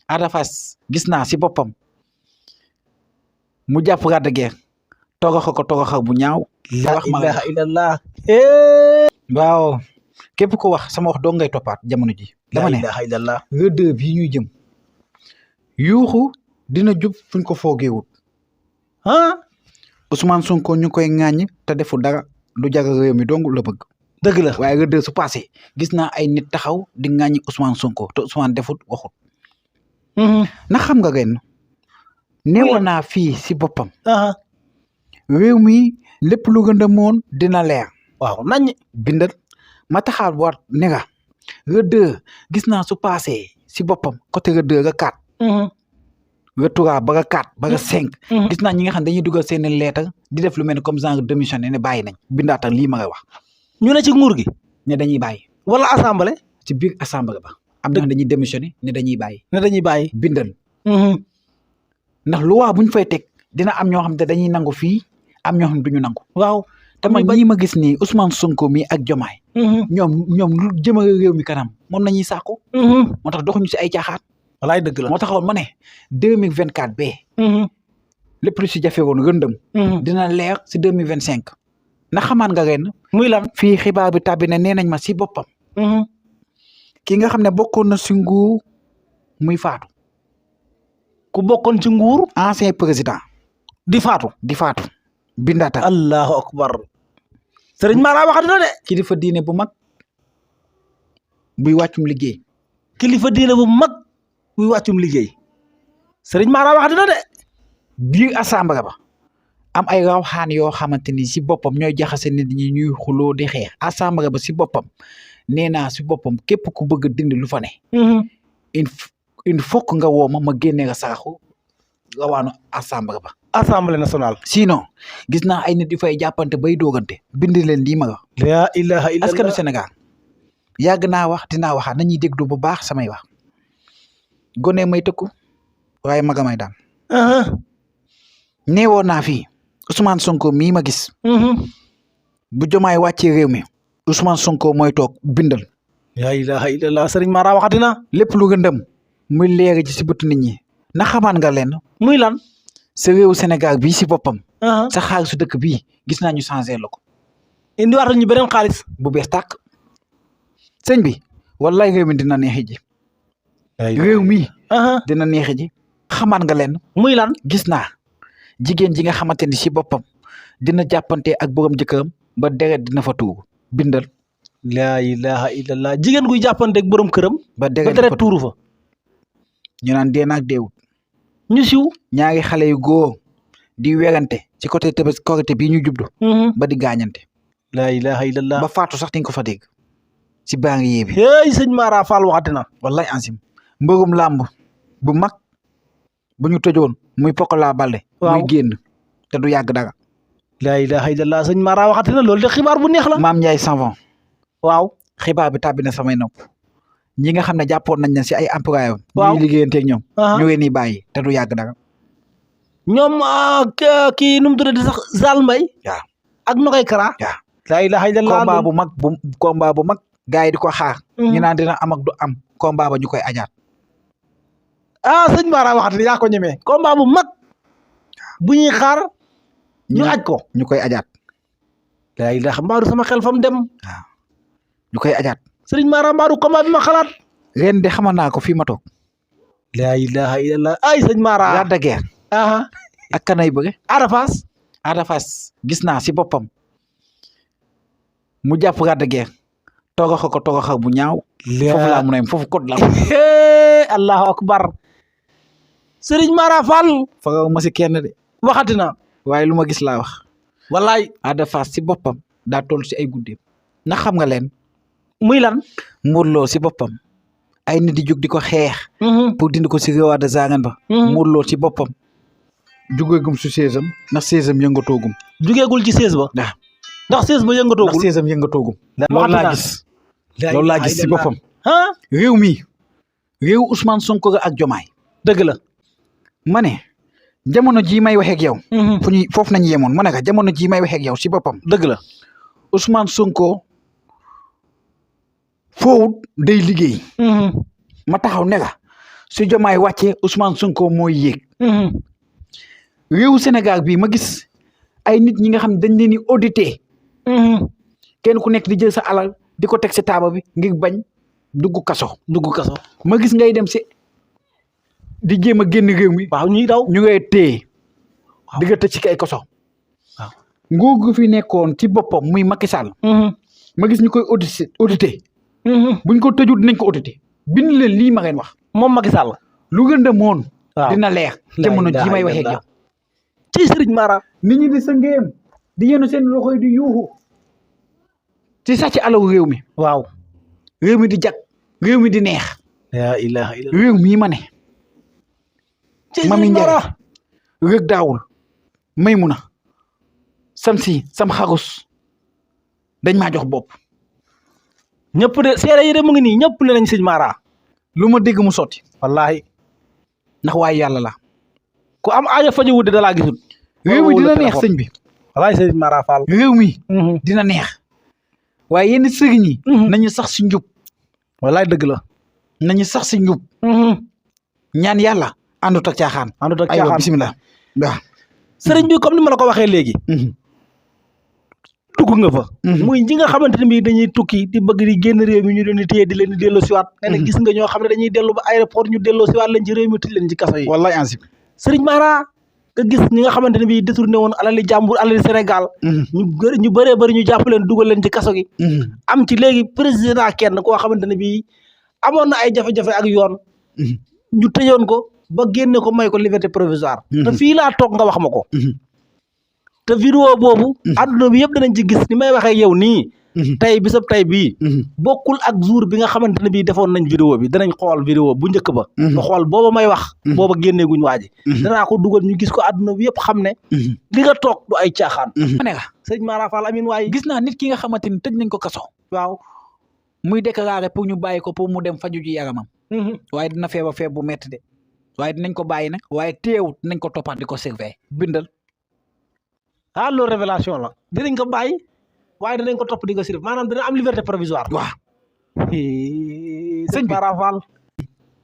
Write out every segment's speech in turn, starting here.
Ada Fass gis naa si boppam mu jàpp Lac de Guiers togaxa ko togaxa bu ñaaw. la wax ma ilaha illallah. waaw képp ko wax sama wax doo ngay toppaat jamono ji. dama la ne ilaha illallah. le 2 bii ñuy jëm yuuxu dina jub fuñ ko foogeewut Ousmane Sonko ñu koy ŋàññ te defu dara lu jaga réew mi dong la bëgg. dëgg la waaye le 2 su passé gis naa ay nit taxaw di ŋàññi Ousmane Sonko te Ousmane defut waxut. na xam nga ren neewoon naa fii si boppam. réew mi lépp lu gëndamoon dina leer. waaw nañ bindal ma taxaw war ne nga le 2 gis naa su passé si boppam côté le 2 ga 4. le 3 ba ga 4 ba ga 5. gis naa ñi nga xam dañuy dugal seen lettre di def lu mel ni comme genre démissionné ne bàyyi nañ bindaatal lii ma ngay wax. ñu ne ci nguur gi. ne dañuy bàyyi. wala assemblée. ci biir assemblée ba. am na dañuy démissionné ne dañuy bàyyi. ne dañuy bàyyi. bindal. ndax loi buñ fay teg dina am ñoo xam ne dañuy nangu fii am ñoo xam ne duñu nangu. waaw te man ñii ma gis nii Ousmane Sonko mi ak Diomaye. ñoom lu jëmale réew mi kanam moom nañuy sàkku. moo tax doxuñu si ay caaxaan. walaay dëgg la moo taxoon ma ne 2024 bee. lépp lu si jafe woon rëndëm. dina leer si 2025. na xamaan nga ren. muy lan fii xibaar bi tàbbi ne nee nañ ma si boppam. ki nga xam ne bokkoon na si nguur muy faatu. ku bokkoon ci nguur. ancien président. di faatu. bindaatal. allahu akbar. Sëriñ Mara waxati na de. kilifa diine bu mag buy wàccum liggéey. kilifa diine bu mag buy wàccum liggéey. Sëriñ Mara waxati na de. biir assemblée ba am ay rawxaan yoo xamante ni si boppam ñooy jaxase nit ñi ñuy xuloo di xeex assemblée ba si boppam nee naa si boppam képp ku bëgg a dindi lu fa ne. il faut que nga woo ma génnee nga saraxu rawaanu assemblée ba. assemblée nationale. sinon gis naa ay nit yu fay jàppante bay doogante bindi leen lii ma wax. la ilaha illallah. askanu Sénégal yàgg naa wax dinaa waxaat nañuy déglu bu baax samay wax gone may tëkku waaye maga may daan. neewoon naa fii Ousmane Sonko mii ma gis. bu Diomaye wàccee réew mi Ousmane Sonko mooy toog bindal. la ilaha illallah Sëriñ Mara waxati na. lépp lu gëndëm muy leer ci si bëtu nit ñi na xamaan nga leen. muy lan. sa réewu Sénégal bii si boppam. sa xaalisu dëkk bii gis naa ñu changé la ko. indiwaatal ñu beneen xaalis. bu bees tàkk. sëñ bi wallaay réew mi dina neexi ji. réew mi. dina neexi ji. xamaan nga leen. muy lan. gis naa jigéen ji nga xamante ni si boppam dina jàppante ak borom jëkkëram ba deret dina fa tuuru bindal. la ilaha illallah jigéen guy jàppante ak borom këram. ba deret tuuru fa. ñu naan dee naag deewut. ñu siw. ñaari xale yu góor di werante ci côté Korité bii ñu jublu. ba di gaañante. la ilaha illallah. ba faatu sax di nga ko fa dégg. ci banlieue bi. hey sëñ Mara Fall waxati na. wallaay ansim mbërum làmb bu mag bu ñu tëjoon muy Pokola Balde. muy génn te du yàgg dara. la ilaha illallah sëñ Mara waxati na loolu de xibaar bu neex la. Maam Ndiaye Savon. waaw xibaar bi tàbbi na samay nopp. ñi nga xam ne jàppoon nañ ne si ay employé am. waaw ñuy liggéeyanteeg ñoom. ñu ngi nii bàyyi te du yàgg dara. ñoom kii nu mu tuddati sax Zal Mbaye. waaw ak Nogaye Kara. waaw la ilaha illallah combat bu mag gars yi di ko xaar. ñu naan dina am ak du am combat ba ñu koy ajaat. sëñ Mara waxati yaa ko ñemee. combat bu mag. bu ñuy xaar. ñu aj ko ñu koy ajaat. la ilaha mbaaru sama xel fam dem. waaw ñu koy ajaat. sëriñ Mara mbaaru combat bi ma xalaat. ren de xamal naa ko fii ma toog. la ilaha illallah ay sëñ Mara. Lac de Guiers. ak kanay bëgg. Ada Fass gis naa si boppam mu jàpp Lac de Guiers togaxa ko togaxa bu ñaaw. foofu laa mun a yem foofu code la. allahu akbar. sëriñ Mara Fall. fagaw ma si kenn de. waxati na. waaye lu ma gis laa wax. wallaay. Ada Fass si boppam daa toll si ay guddeem. na xam nga leen. muy lan. Modou Lo si boppam ay nit di jóg di ko xeex. pour dindi ko si roi des arènes ba. Modou Lo si boppam jugeegum su seesam ndax seesam yëngatoogum. jugeegul ci sees ba. waaw ndax sees ba yëngatoogul. ndax seesam yëngatoogum. loolu laa gis. loolu laa gis si boppam. réew mi réew Ousmane Sonko ak Diomaye. dëgg la. ma ne jamono jii may waxee ak yow. foofu nañu yemoon ma ne ka jamono jii may waxee ak yow si boppam. dëgg la. Ousmane Sonko foowut day liggéey. ma taxaw ne la su Diomaye wàccee Ousmane Sonko mooy yéeg réewu Sénégal bii ma gis ay nit ñi nga xam ne dañ leen di audité kenn ku nekk di jël sa alal di ko teg si taaba bi ngir bañ dugg kaso ma gis ngay dem si di jéem a génn réew mi waaw ñuy daw ñu ngay téye di nga tëj ci ay kaso waaw nguur gu fi nekkoon ci boppam muy Macky Sall ma gis ñu koy audité buñ ko tëjul dinañ ko audité bind leen lii ma ngeen wax moom Macky Sall lu gën a moon waaw dina leer jamono ji may waxee ak yow ci Serigne Mara nit ñi di sëngeem di yéenu seen loxo yi di yuuxu ci sàcc alaw réew mi waaw réew mi di jag réew mi di neex la ilaha illallah réew mii ma ne ci Mami Serigne Ndiaye Mara rëg daawul Maymuna Samsi sam xarus dañ maa jox bopp ñëpp de seede yi de mu ngi nii ñëpp ne nañ Serigne Mara lu ma dégg mu sotti wallahi ndax waaye yàlla la ku am aajo faju wudde da laa gisul réew mi dina neex sëñ bi wallahi Serigne Mara Fall réew mi dina neex waaye yenn sëriñ yi nañu sax si njub wallahi dëgg la nañu sax si njub ñaan yàlla àndut ak caaxaan àndut ak aywa caaxaan bisimilah waaw sëriñ bi comme ni ma la ko waxee léegi dugg nga fa muy ñi nga xamante ne bii dañuy tukki di bëgg di génn réew mi ñu leen di téye di leen di delloo siwaat nga ne gis nga ñoo xam ne dañuy dellu ba aéroport ñu delloo siwaat leen ci réew mi tëj leen ci kaso yi wallahi ansib sëriñ Mara nga gis ñi nga xamante ne bii détourné woon alali jàmbur alali Sénégal ñu bëree bëri ñu jàpp leen dugal leen ci kaso gi am ci léegi président kenn koo xamante ne bii amoon na ay jafe-jafe ak yoon ñu tëjoon ko ba génne ko may ko liberté provisoire te fii laa toog nga wax ma ko te vidéo boobu adduna bi yëpp danañ ci gis ni may waxee yow nii tey bisab tey bii bokkul ak jour bi nga xamante ne bii defoon nañ vidéo bi danañ xool vidéo bu njëkk ba nga xool booba may wax booba génneeguñ waa ji danaa ko dugal ñu gis ko adduna bi yëpp xam ne li nga toog du ay caaxaan ma ne la sëñ Mara Fall amin waaye gis naa nit ki nga xamante ni tëj nañ ko kaso waaw muy déclaré pour ñu bàyyi ko pour mu dem faju ji yaramam waaye dina feebar feeb bu metti de waaye dinañ ko bàyyi nag waaye teewut dinañ ko toppaat di ko surveiller bindal ah loolu révélation la dinañ ko bàyyi waaye dinañ ko topp di ko surveiller maanaam dina am liberté provisoire waaw sëñ Mara Fall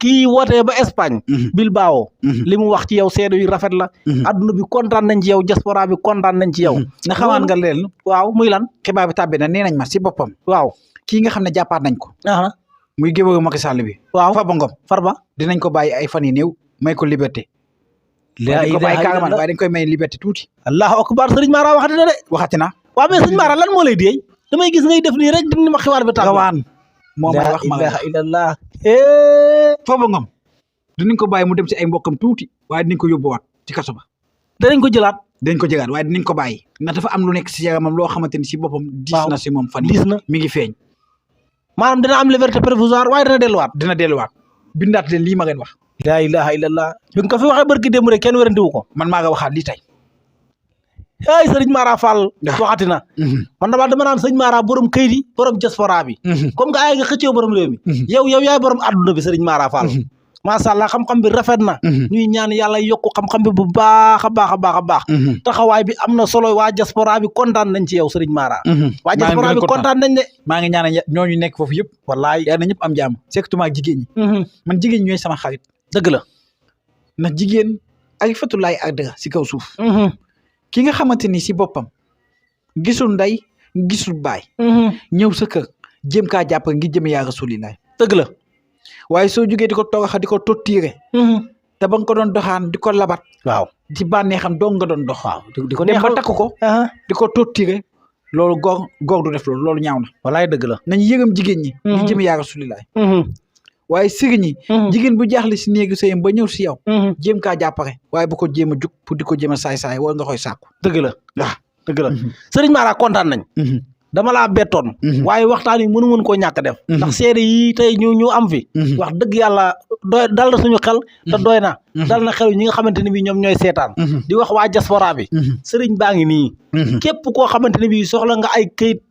kii wootee ba Espagne Bilbao li mu wax ci yow seede yu rafet la adduna bi kontaan nañ ci yow diaspora bi kontaan nañ ci yow na xamaan nga leen waaw muy lan xibaar bi tàbbi na nee nañ ma si boppam waaw kii nga xam ne jàppaat nañ ko aha muy géwéru Macky Sall bi waaw Farba Ngom Farba dinañ ko bàyyi ay fan yi néew may ko liberté dañ ko bàyyi carrément waaye dañ koy may liberté tuuti allahu akbar sëriñ Mara waxati na de waxati na waaw mais sëriñ Mara lan moo lay déey damay gis ngay def nii rek dina ma xibaar bi tax rawaan moo may wax ma la ilaha illallah Farba Ngom dinañ ko bàyyi mu dem si ay mbokkam tuuti waaye dinañ ko yóbbuwaat ci kaso ba danañ ko jëlaat dañ ko jëgaat waaye dinañ ko bàyyi ndax dafa am lu nekk si yaramam loo xamante ni si boppam diis na si moom fan diis na mi ngi feeñ maanaam dina am liberté provisoire waaye dina delluwaat dina delluwaat bindaat leen lii ma ngeen wax la ilaha illallah bi nga ko fi waxee barki démb rek kenn wérandiwu ko man maa nga waxaat lii tey ay sëriñ Mara Fall waxati na man dama naan sëriñ Mara borom këyit yi borom diaspora bi comme nga ay nga xëccoo borom réew mi yow yaay borom adduna bi sëriñ Mara Fall macha allah xam-xam bi rafet na ñuy ñaan yàlla yokku xam-xam bi bu baax a baax a baax a baax taxawaay bi am na solo waa diaspora bi kontaan nañ ci yow sëriñ Mara waa diaspora bi kontaan nañ de maa ngi ñaan ñooñu nekk foofu yëpp wallaay yal na ñëpp am jàmm surtout ak jigéen ñi man jigéen ñi ñooy sama xarit dëgg la ndax jigéen ak fatulaay ak dëgg si kaw suuf ki nga xamante ni si boppam gisul ndey gisul baay ñëw sa kër jéem kaa jàpp ngi jëm yaa rasulilaay dëgg la waaye soo jógee di ko toogaxa di ko tottiire te ba nga ko doon doxaan di ko labat waaw ci bànneexam dong nga doon dox waaw di ko dem ba neexal takk ko di ko tottiire loolu góor du def loolu ñaaw na wallaay dëgg la nañu yërëm jigéen ñi ngi jëm yaa rasulilaay waaye sëriñ ñi jigéen bu jaaxle si néegu sëyam ba ñëw si yow jéem kaa jàppare waaye bu ko jéem a jug pour di ko jéem a saay-saay wala nga koy sàkku dëgg la waaw dëgg la sëriñ Mara kontaan nañ dama laa bettoon waaye waxtaan yi mënu koo ñàkk def ndax seede yi tey ñu am fi wax dëgg yàlla doy dal na suñu xel te doy na dal na xel ñi nga xamante ne bii ñoom ñooy seetaan di wax waa diaspora bi sëriñ baa ngi nii képp koo xamante ne bii soxla nga ay këyit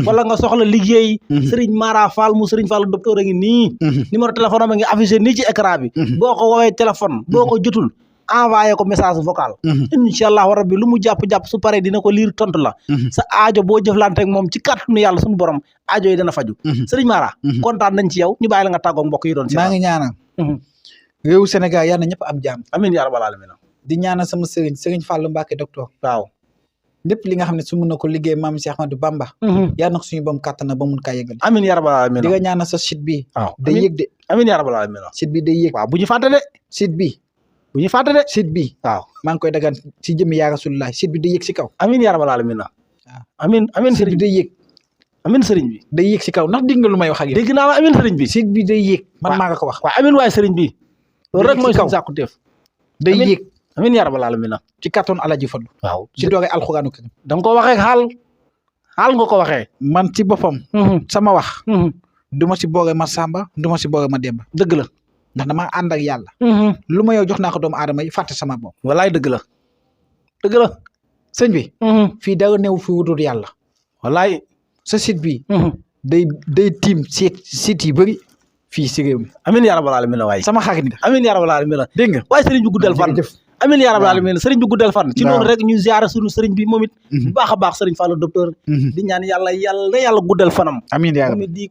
wala nga soxla liggéey sëriñ Mara Fall mu sëriñ Fall docteur a ngi nii numéro téléphone am a ngi affiché nii ci écran bi boo ko woowee téléphone boo ko jotul envoyé ko message vocal incha allahu rabbi lu mu jàpp-jàpp su paree dina ko liir tontu la sa aajo boo jëflante ak moom ci kàttanu yàlla suñu borom aajo yi dana faju sëriñ Mara kontaan nañ ci yow ñu bàyyi la nga tàggoog mbokk yi doon si maa ngi ñaanal réewu Sénégal yal na ñëpp am jàmm. amiin yaa rabbal aalamiin. di ñaanal sama sëriñ Fallou Mbacke docteur. waaw. lépp li nga xam ne su mun na ko liggéey maam Cheikh Ahmadou Bamba. yal na ko suñu bam kàttan ba mun kaa yëgal. amiin yaa rabbal aalamiin. di nga ñaanal sa site bi. waaw day yëg de. amiin yaa rabbal aalamiin. site bi day yëg. waaw bu ñu fàtte de. site bi. bu ñu fàtte de. site bi. waaw maa ngi koy dagan ci jëmmi yaa Rasulullah site bi day yëg si kaw. amiin yaa rabbal aalamiin. waaw amiin site bi day yëg. amiin sëriñ bi. day yëg si kaw ndax dégg nga lu may wax ak yow. dégg naa la amiin sëriñ bi. site bi day yëg. man maa nga ko wax. waaw amiin waay sëriñ bi. loolu rek mooy suñu sàkku teef. day yëg. amiin yaa rabbal aalamiin. ci kattan Alaaji Fallu. waaw ci doore alxuraanu karim. da nga ko waxee xaal nga ko waxee. man ci boppam. sama wax. du ma si boore ma Samba du ma si boore ma Demba. dëgg la. ndax damaa ànd ak yàlla. lu ma yow jox naa ko doomu aadama yi fàtte sama bopp. walaay dëgg la. dëgg la. sëñ bi. fii dara néew fi wutul yàlla. walaay. sa site bi. day tiim site yi bëri fii si réew mi. amiin yaa rabbal aalamiin waay. sama xarit nga. amiin yaa rabbal aalamiin. dégg nga. waaye sëriñ bi guddal fan. amiin yaa rabbal aalamiin sëriñ bi guddal fan. ci noonu rek ñu ziara sunu sëriñ bi moom it. bu baax a baax sëriñ Fallou docteur. di ñaan yàlla na yàlla guddal fanam. amiin yaa rabbi.